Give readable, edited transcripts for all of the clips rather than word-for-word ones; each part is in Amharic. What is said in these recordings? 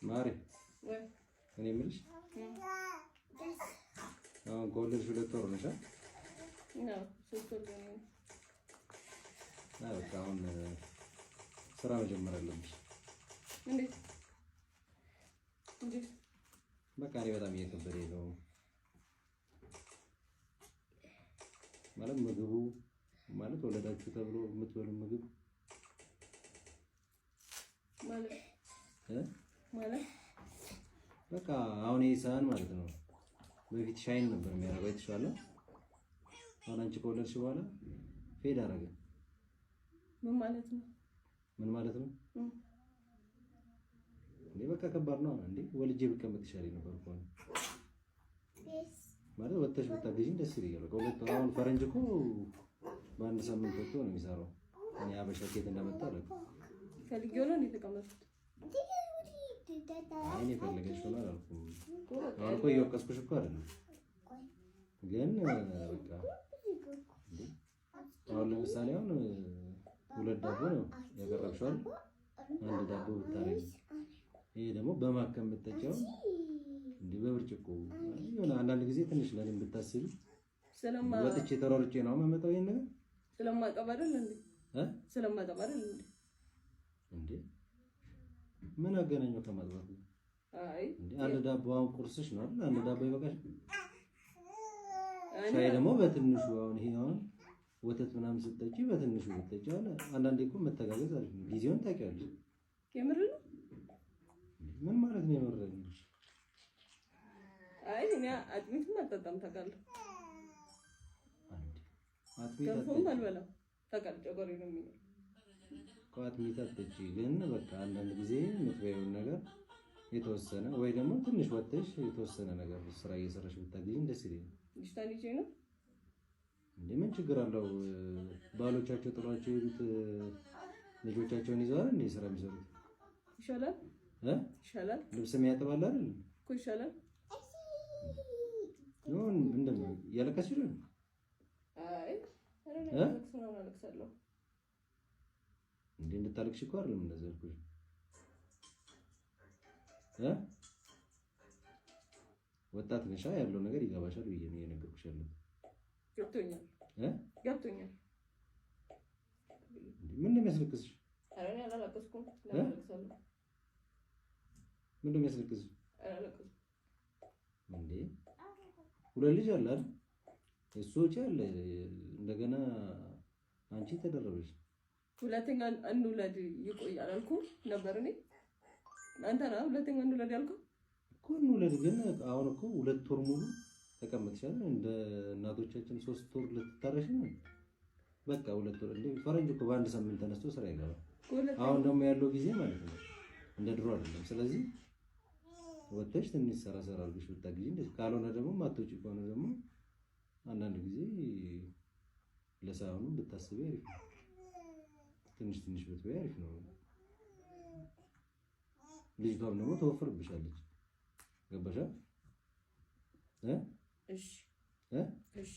ማሪ እኔ የምልሽ አሁን ከወለድሽ 2 ወር ነሽ? በቃ አሁን ስራ መጀመር አለብሽ። በቃ እኔ በጣም እየከበደኝ ነው። ማለት ምግቡ ማለት ወለዳችሁ ተብሎ የምትበሉ ምግብ ማለት በቃ አሁን ይሄ ሳህን ማለት ነው። በፊት shine ነበር የሚያደርገው የተሻለ። አሁን አንቺ ከወለድሽ በኋላ fade አደረገ። ምን ማለት ነው? ምን ማለት ነው እንዴ? በቃ ከባድ ነው እንዴ። ወልጄ ብቀመጥ ይሻለኝ ነበር እኮ ማለት ወጥተሽ ብታገዢኝ ደስ ይለኛል። በቃ ሁለት አሁን ፈረንጅ እኮ በአንድ ሳምንት ወጥቶ ነው የሚሰራው። እኔ አበሻ ኬት እንደመጣ አለ ፈልጌው ነው የተቀመጥኩት። አይ እኔ ፈልገሽ ሆነ አላልኩም። አሁን እኮ እየወቀስኩሽ እኮ አይደለም፣ ግን በቃ አሁን ለምሳሌ አሁን ሁለት ዳቦ ነው ያቀረብሽው አይደል? አንድ ዳቦ ብታረጊ፣ ይሄ ደግሞ በማከም ብትጠጪው እንዲህ በብርጭቆ የሆነ አንዳንድ ጊዜ ትንሽ ለኔም ብታስቢ። ወጥቼ ተሯርጬ ነው የምመጣው ይሄን ነገር ስለማጠብ አይደል እንዴ? ስለማጠብ አይደል እንዴ? እንዴ ምን አገናኘው ከማጥባት? አይ እንዴ አንድ ዳቦ አሁን ቁርስሽ ነው አይደል? አንድ ዳቦ ይበቃሽ። ሻይ ደግሞ በትንሹ አሁን ይሄ አሁን ወተት ምናምን ስትጠጪ በትንሹ ብትጠጪ፣ አሁን አንዳንዴ እኮ መተጋገዝ አሪፍ ነው። ጊዜውን ታውቂዋለሽ። የምር ነው። ምን ማለት ነው የምር ነው? አይ እኔ አጥሚትም አልጠጣም ታውቃለህ። አጥሚት ገንፎም አልበላም ታውቃለህ። ጨጓራዬ ነው የሚለው አጥሚት አትጠጪ፣ ግን በቃ አንዳንድ ጊዜ የምትበይውን ነገር የተወሰነ ወይ ደግሞ ትንሽ ወጥተሽ የተወሰነ ነገር ስራ እየሰራሽ ብታገኝ ደስ ይለኛል። ልጅቷን ይዤ ነው እንዴ? ምን ችግር አለው? ባሎቻቸው ጥሏቸው የሄዱት ልጆቻቸውን ይዘዋል እንዴ ስራ የሚሰሩት? ይሻላል እ ይሻላል ልብስ የሚያጥባል አይደል እኮ ይሻላል። ይሁን እንደምን እያለቀስሽ ነው? አይ ኧረ እኔ እ? አለቅስ ምናምን አለቅሳለሁ። እንዴ እንድታለቅሽ እኮ አይደለም እንደዛ ያልኩሽ እ ወጣት ነሻ ያለው ነገር ይገባሻል ብዬ ነው እየነገርኩሽ ያለሁት። ገብቶኛል እ ገብቶኛል። እንዴ ምን ነው የሚያስለቅስሽ? ኧረ እኔ አላለቀስኩም። ለምን አለቅሳለሁ? ምን ነው የሚያስለቅስሽ? አላለቀስኩም። እንዴ ሁለት ልጅ አለ አይደል? እሱ ወጪ አለ፣ እንደገና አንቺ ተደረበሽ። ሁለተኛ እንውለድ ይቆያል አልኩህ ነበር እኔ አንተ ነህ ሁለተኛ እንውለድ ያልኩህ እኮ እንውለድ፣ ግን አሁን እኮ 2 ወር ሙሉ ተቀምጥሻል። እንደ እናቶቻችን 3 ወር ልትታረሽ ነው። በቃ 2 ወር እንዴ! ፈረንጅ እኮ በአንድ ሳምንት ተነስቶ ስራ ይገባል። አሁን ደግሞ ያለው ጊዜ ማለት ነው እንደ ድሮ አይደለም። ስለዚህ ወጥተሽ ትንሽ ሰራ ሰራ አድርገሽ ብታግዢ፣ እንደዚህ ካልሆነ ደግሞ ማትወጪ ከሆነ ደግሞ አንዳንድ ጊዜ ለሳህኑ ብታስቢ አሪፍ ነው። ትንሽ ትንሽ ብትበይ አሪፍ ነው። ልጅቷም ደግሞ ተወፍርብሻለች። ገባሻ? እ እሺ እ እሺ።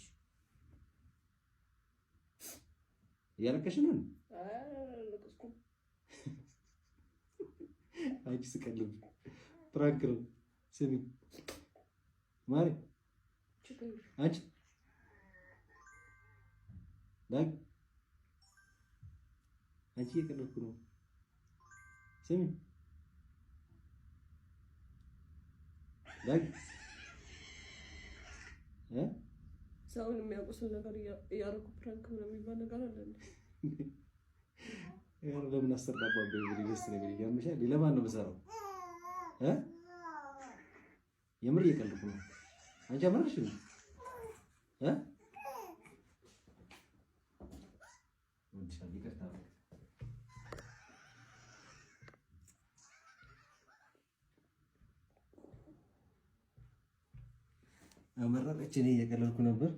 እያለቀሽ ነው? አይ አላለቀስኩም። አንቺ ስቀልብ prank ነው። ስሚ ማሪ፣ ችግር የለም። አንቺ ዳግ፣ አንቺ እየቀለድኩ ነው። ስሚ ዳግ እ ሰውን የሚያቆስል ነገር እያደረኩ prank ምናምን የሚባል ነገር አለ እንዴ? ኧረ ለምን 10 ዳቦ አበይ ደስ ነው የሚለኝ። ያምሻል። ለማን ነው የምሰራው? እ የምር እየቀለድኩ ነው። አንቺ አመረርሽ ነው እ እወድሻለሁ። ይቅርታ አመረረች። እኔ እየቀለድኩ ነበር።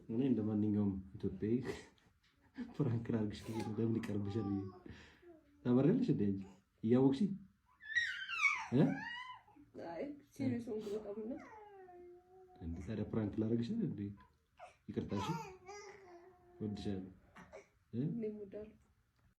እኔ እንደ ማንኛውም ኢትዮጵያዊ prank ላድርግሽ ብዬ ነው። ለምን ይቀርብሻል ብዬ ታመሪያለሽ እንደ አንቺ እያወቅሽ እ አይ serious ሆንኩ በጣም እና እንዴ ታዲያ prank ላድርግሽ እንዴ? ይቅርታ እሺ፣ እወድሻለሁ እ እኔም እወድሃለሁ።